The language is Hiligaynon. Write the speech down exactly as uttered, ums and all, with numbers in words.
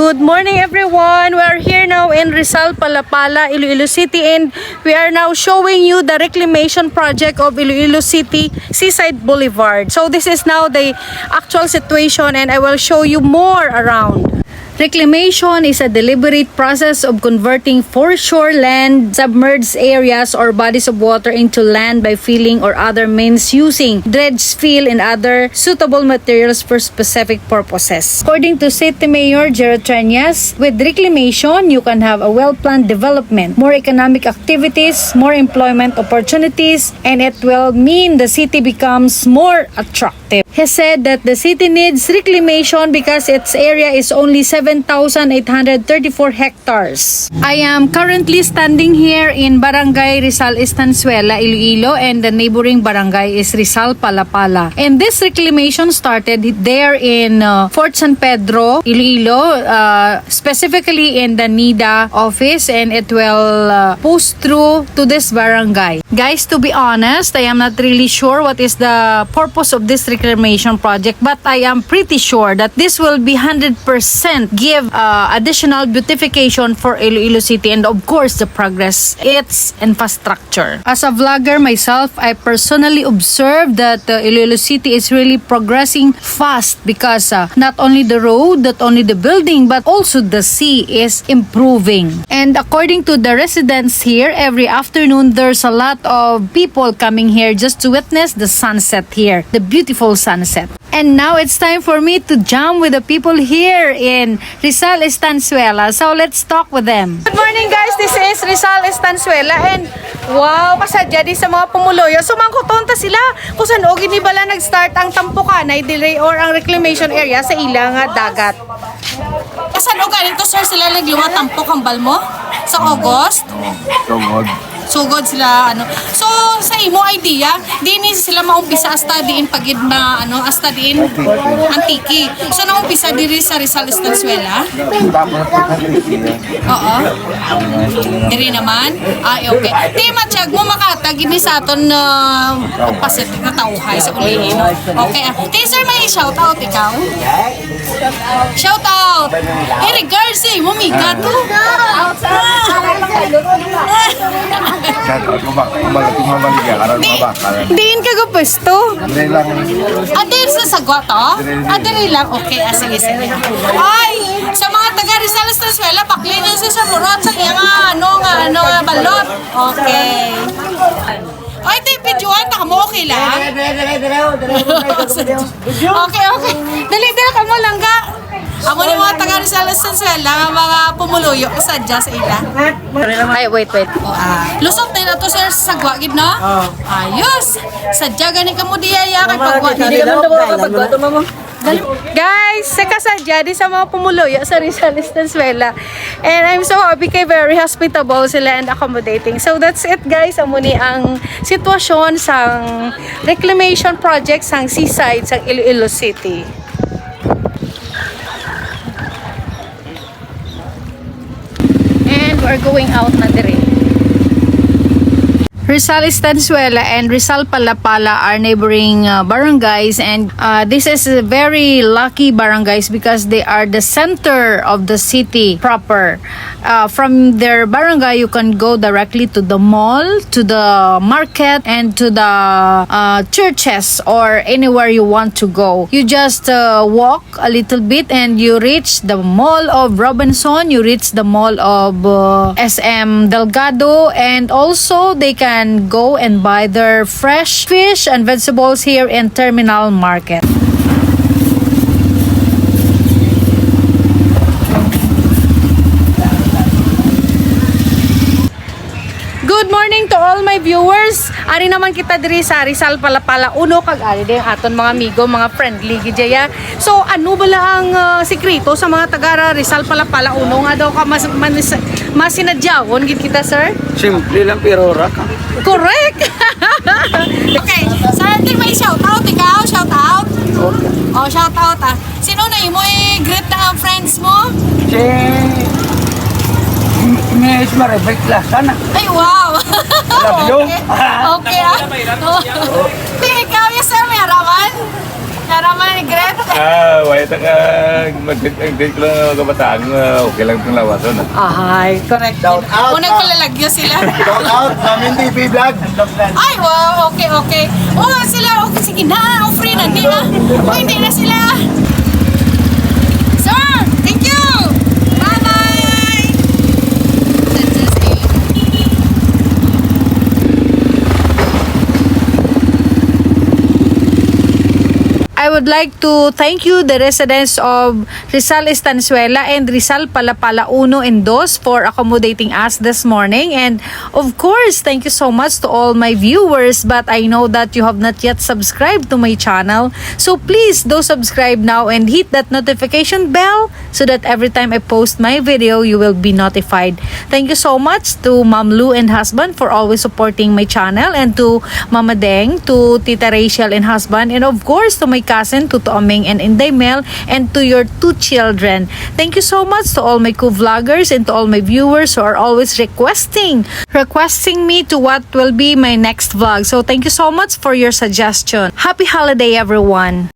Good morning, everyone. We are here now in Rizal, Palapala, Iloilo City, and we are now showing you the reclamation project of Iloilo City Seaside Boulevard. So this is now the actual situation, and I will show you more around. Reclamation is a deliberate process of converting foreshore land, submerged areas, or bodies of water into land by filling or other means using dredge, fill, and other suitable materials for specific purposes. According to City Mayor Gerald Treñas, with reclamation, you can have a well-planned development, more economic activities, more employment opportunities, and it will mean the city becomes more attractive. He said that the city needs reclamation because its area is only seven thousand eight hundred thirty-four hectares. I am currently standing here in Barangay Rizal Estanzuela, Iloilo, and the neighboring barangay is Rizal Palapala. And this reclamation started there in, uh, Fort San Pedro, Iloilo, uh, specifically in the NIDA office, and it will, uh, push through to this barangay. Guys, to be honest, I am not really sure what is the purpose of this reclamation project, but I am pretty sure that this will be hundred percent give, uh, additional beautification for Iloilo City and, of course, the progress, its infrastructure. As a vlogger myself, I personally observed that, uh, Iloilo City is really progressing fast because, uh, not only the road, not only the building, but also the sea is improving. And according to the residents here, every afternoon there's a lot of people coming here just to witness the sunset here, the beautiful sunset. And now it's time for me to jam with the people here in Rizal Estanzuela. So let's talk with them. Good morning, guys. This is Rizal Estanzuela, and wow, kasadya di sa mga pumuluyo. Sumangkuton ta sila kung san-o gid ni bala nag-start ang tampukanay diri or ang reclamation area sa ila nga dagat. San-o gani to, sir, sila nagliwat tampok, hambal mo? Sa August? Tungod. Sugod sila, ano. So, sa imo idea, di ni sila maumpisa hasta diin pa gid ma-, ano, hasta diin Antique. So, naumpisa diri sa Rizal Estanzuela? Tapos sa Antique. Oo. Diri naman? Ay, okay. Di, matyag mo, makatag ini sa aton na Pacific na tauhay sa ulihi, no? Okay, ah. Di, sir, may shout out ikaw? Shout out! Hey, regards, eh, mo, miga to. Shout out ko ba? Kumbaga, tumabalik ka, karang Di, mga bakal. Diin ka gupusto? Diri lang. Ah, diri sa sagwa to? Diri, diri. Ah, diri lang. Okay, ah, sige, sige. Ay, sa mga taga Rizal Estanzuela, bakli na sa Chamorro, sa iya nga, ano, nga, ano, nga balot. Okay. Ay, tay, videoan na kamo, okay lang? Dali, dali, dali, dali, dali, dali, dali, dali. Okay, okay. Dali, dali, kamo, langga. Amo ni mga taga Rizal Estanzuela nga mga pumuluyo, sadya sa ila. Ay, wait, wait. Ah, lusot na to, sir, sa sagwa gid, no? Oo. Ayos. Sadya gani kamo diya, ya, kay pagwa. Hindi naman daw kapagwa to, mama. Guys, sa kasadya di sa mga pumuluyo sa Rizal Estanzuela. And I'm so happy kay very hospitable sila and accommodating. So that's it, guys. Amo ni ang sitwasyon sang reclamation project sang seaside sang Iloilo City. And we're going out na diri. Rizal Estanzuela and Rizal Palapala are neighboring, uh, barangays, and, uh, this is a very lucky barangays because they are the center of the city proper. Uh, from their barangay, you can go directly to the mall, to the market, and to the, uh, churches or anywhere you want to go. You just, uh, walk a little bit and you reach the Mall of Robinson, you reach the Mall of, uh, S M Delgado, and also they can go and buy their fresh fish and vegetables here in Terminal Market. Good morning to all my viewers. Ari naman kita diri sa Rizal Palapala Uno, kag ari din aton mga amigo, mga friendly gid dya. So, ano bala ang, ah, sikreto sa mga taga Rizal Palapala Uno nga daw ka mas, manis-, masinadyawon gid kita, sir? Simple lang, pero raka. Correct! Okay, sir, di may shout out ikaw? Shout out? Okay. Oh, shout out, ah. Sino na imo i-greet na ang friends mo? Si Miss Maribek Lasana. Ay, wow! Love you. Okay. Okay, ah. Oh. Di, ikaw, yes, sir, may harapan? Naraman ni Gret. Ah, wala ta ka mag-date lang mga kabataan, ah, okay lang itong lawason. Ah. Ay, correct. Shout out, Unang ah. Palalagyo sila. Shout out, Ma'am Mindy B Vlog. Ay, wow, okay, okay. Oo nga sila, okay, sige na, oh, free na, di na. Oh, hindi na sila. So, thank you. Bye-bye. I would like to thank you, the residents of Rizal Estanzuela and Rizal Palapala Uno and Dos, for accommodating us this morning. And of course, thank you so much to all my viewers. But I know that you have not yet subscribed to my channel. So please do subscribe now and hit that notification bell so that every time I post my video, you will be notified. Thank you so much to Ma'am Lou and husband for always supporting my channel, and to Mama Deng, to Tita Rachel and husband, and of course to my cousin, to Toming and Inday Mel, and to your two children. Thank you so much to all my co-vloggers and to all my viewers who are always requesting, requesting me to what will be my next vlog. So thank you so much for your suggestion. Happy holiday, everyone.